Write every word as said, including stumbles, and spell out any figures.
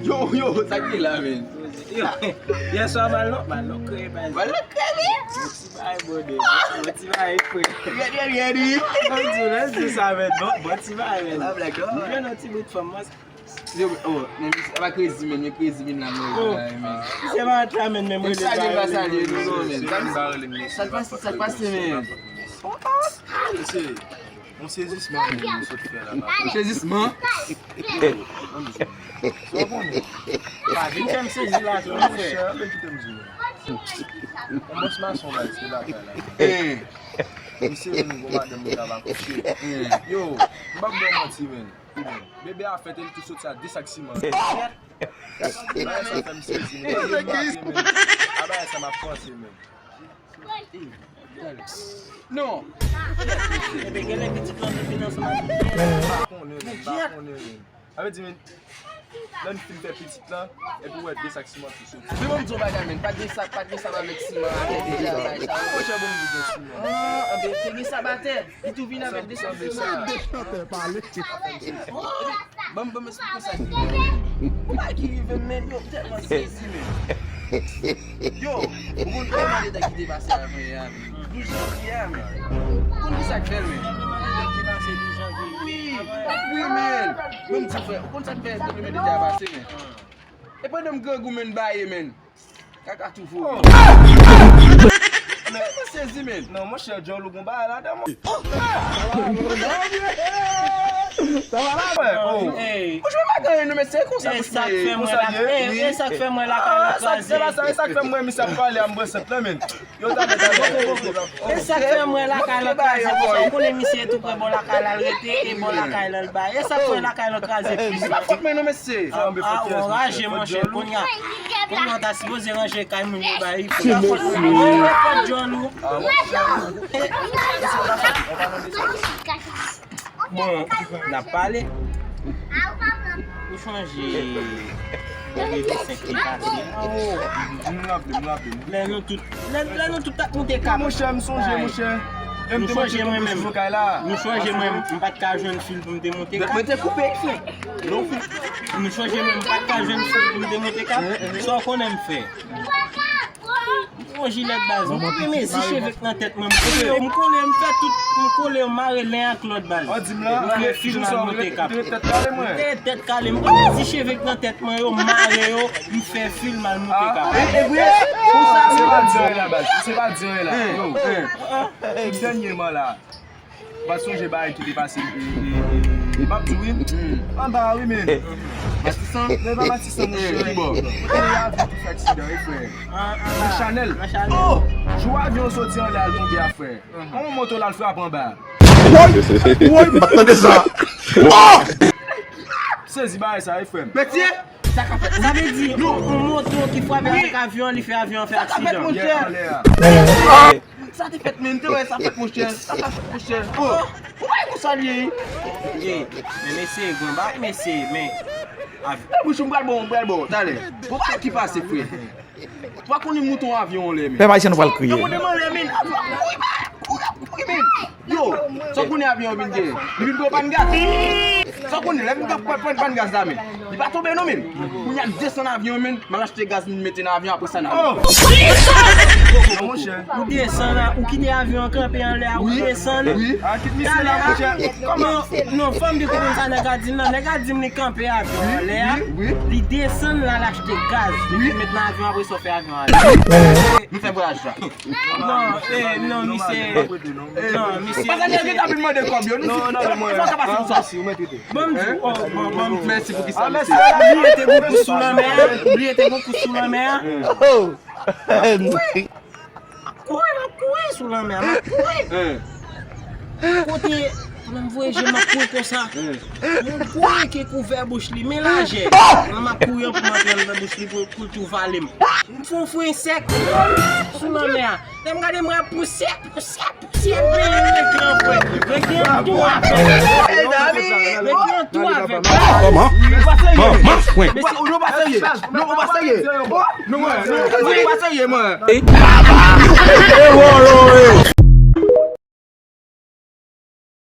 Yo, yo, sa k gen la, men? Yo, yèswa, bal non, bal non kreye, baz. Bal non kreye, wi? Bon ti bagay, brother. Bon ti bagay, frè. Gade, gade, gade. Bon, di, let's do sa, men. Bon, bon ti bagay, men. Pa blag, non. Mwen jwenn yon ti bout fanm, man. Yo, oh, men misye pa krezi, men, men krezi, men, la, men, oh, men. Misye pa antre, men, men, mwen. Sa li pa salye nou, non, men. Sa k pase, sa k pase, men? Mesye, yon sezisman, men, nou sot fè la, la. Yon sezisman? Sa w konnen? Pa vin fè m sezi la, tou, non, frè. Monchè, men kite m di nou. Yon bòs mason, bay, se batay la. Eh. Misye vin gon madanm li t ap akouche. Eh. Yo, m p ap ba w manti, men. Bebe a fèt, e li tou soti a de sak siman. Bagay sa fè m sezi, men. Depi maten, men. A bagay sa m ap panse, men. Non. Bebe, genlè pitit lan te vin ansanm avèk. M pa konnen, men. M pa konnen, men. Sa vle di, men, lè n fin fè pitit lan, epi w wè de sak siman tou soti. Men ban m di w bagay, men. Pa t gen sa, pa t gen sa avèk siman, avèk de bagay sa. Monchè, bon, m di gen siman. Ah, anben, te gen sa batè. Li tou vin avèk de sak siman. Ban m, ban m eksplike sa ki rive. Ou pa ki rive m, men yo tèlman sezi, men. Yo, ou konn kòman leta ki te pase avan yè a, men? Douz janvye a, men. Ou konn ki sa k fè l, men? Wi, wi, men. Ban m di, frè, ou konn sa k fè trannde mil de a pase, men? E pandan m grangou, men, baye, men. Kaka tou voye. Oh. Men, mwen sezi, men. Non, monchè, djòl ou gon bagay ladan, mwen. Sa va la, frè? Oh. Hey. Monchè, pa gen anyen, non, men se konsa, e sa k fè mwen la, e sa k fè mwen lakay la kraze. Ah, sa k fè mwen, misye ap pale a m pran sant lan, men. Yo, talè, talè. E sa k fè mwen lakay lan kraze konsa, ou konnen misye tou prè bò lakay la l rete, e bò lakay lan l bay. E sa k fè lakay lan kraze plis. Se pa fòt mwen non, mesye. Ah, ah, ou anraje, monchè, kounye a. Kounye a, w ta sipoze ranje kay moun yo bay. Se pa fòt mwen non. Fòt djòl ou. Bon, n ap pale. Ou chonje lè vennsenk li pase a? M raple, m raple. Lè nou tout, lè, lè nou tout t ap moute kap. Monchè, m sonje, monchè. Lè m te monte koupe sou kay la. Nou chonje mwen menm. M pa t ka jwenn fil pou m te monte kap. Mwen te koupe, frè. Nou chonje mwen, m pa t ka jwenn fil pou m te monte kap. Sa w konnen m fè? Yon jilèt baz. M koupe mezi cheve k nan tèt mwen. M kole yo, m kole yo, m fè tout, m kole yo, m mare len ak lòt baz. Ou di m la, m fè fil m al monte kap. Ou te tèt kale, mwen. M te tèt kale. M pran mezi cheve k nan tèt mwen yo, m mare yo, m fè fil m al monte kap. E, e vre? Konsa, se pa di anyen la, baz. Se pa di anyen la. Yo, e, dènyèman la. M pa sonje bagay ki te pase, e, e, e, e, m ap di w, wi. Anba, wi, men. Matisan? Men pa Matisan, monchè. Ki bò? Kote avyon te fè aksidan, wi, frè? Nan Chanèl. Oh! Jou avyon soti anlè al tonbe a, frè. Yon moto l al frape anba. Woy! Woy! M pa t tande sa. Oh! Sezi bagay sa, wi, frè m. Mesye! Sa ka fèt. Sa vle di, yon, yon moto ki frape avèk avyon, li fè avyon an fè aksidan. Sa ka fèt, monchè. Sa te fèt, men, te wè sa fèt, monchè. Sa ka fèt, monchè. Oh, ou pa wè konsa l ye, wi. Ye, men mesye, gon bagay, mesye, men. E bouch ou m pral bon, m pral bon, talè. Gon bagay ki pase, frè. Ou pa konnen moute yon avyon anlè, men. Pèp ayisyen, nou pral kriye. Yon moute m anlè, men. Avyon ap kouri, kouri, ap kouri, men. Yo, sa w konnen avyon an vin gen? Li vin pran pàn gaz. Sa w konnen, lè vin pran pàn, pàn gaz la, men. Li pa tonbe non, men. Kounye a desann avyon, men. M al achte gaz, m mete nan avyon, apre sa, n a. Oh! Non, monchè. Ou desann la, ou kite avyon an kanpe anlè a, ou desann. Wi. Ah, kit misye la, monchè. Kòman? Non, fò m te konprann sa nèg la di m nan. Nèg la di m li kanpe avyon anlè a. Wi, wi. Li desann, l al achte gaz. Wi. Li met nan avyon, apre sa, w fè avyon an ale. Nou fè vwayaj la. Non, eh, non, misye. Non, misye. Pasaje yo gentan vin mande kòb yo. Non, non, non, mwen. Sa ka pase konsa. Bon, m di, oh, bon, bon, m di. Mèsi pou kisa, mesye. Bliye te gon kous sou lanmè a. Bliye te gon kous sou lanmè a. Oh. Kouri, m ap kouri sou lanmè a, m ap kouri. Kote, pandan m voye je m, m ap kouri konsa. Yon gwo reken kouvè bouch li, men lajè. M ap kouri anpil, m ap pran nan bouch li pou, pou l tou vale m. M fè yon fren sèk sou lanmè a. Lè m gade, m wè pousyè, pousyè, pousyè, men reken an, frè. Reken an tou avè m. Reken an tou avè m. Kòman? Kòman? Mwen. Mesye, ou pa serye. Non, ou pa serye. Non, mwen. Ou pa serye, mwen.